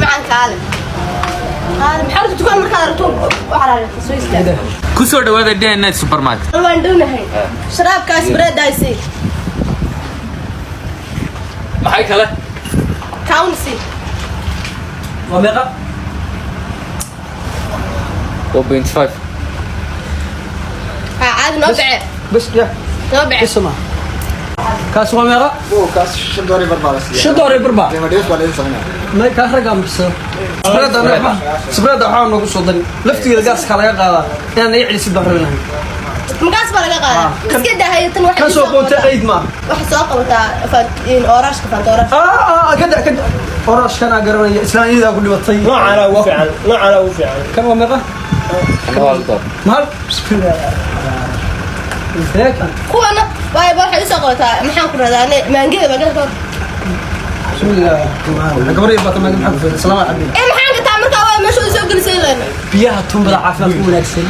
Macaan, kaale kaale. Maxaa dukaan markaad aragto u cararaysa? Soo istaag. Ku soo dhawaada DNA Supermarket. Waan dhownahay. Sharaabkaas bareedaasi. Maxay kale? Councy. Waa meeqa? 1.5. Ha, caadi noo bece. Bas ya. Noo bece. Bas ma kaas waa meeqa? Kaas 5 doolar baa la siiyaa. 5 doolar baa. Qiimo dhimis baa laidin sameynaya. May, kaa raggaa mabsado. Spreada spreada waxaa noogu soo darin. Laftigeeda gaaska laga qaadaa. Inaan naga celisid baan rabi lahay. Magaas baa laga qaadaa. Iska dahayo tan waxay Kan soo qoontay qayd maaha. Waxay soo qabataa orange-ka, Fanta orange. Kada kada orange-kanaa garanaya, islaaniyadaa ku dhibatay. Noocaana ugu fiican, noocaana ugu fiican. Kan waa meeqa? Kan. Mahal, bismillah. Kuwana waayba waxay usoo qabataa, maxaan ku rahdaa, maangada, maangada ka hor. Bismillah, gabar yar baa ta. Maanga maxaa ku filan? Salaam calaykum. Ee, maxaan gataa markaa? Waay, meesha soo gelisay leena. Biyaha tuumbada caafimaadka u wanaagsan.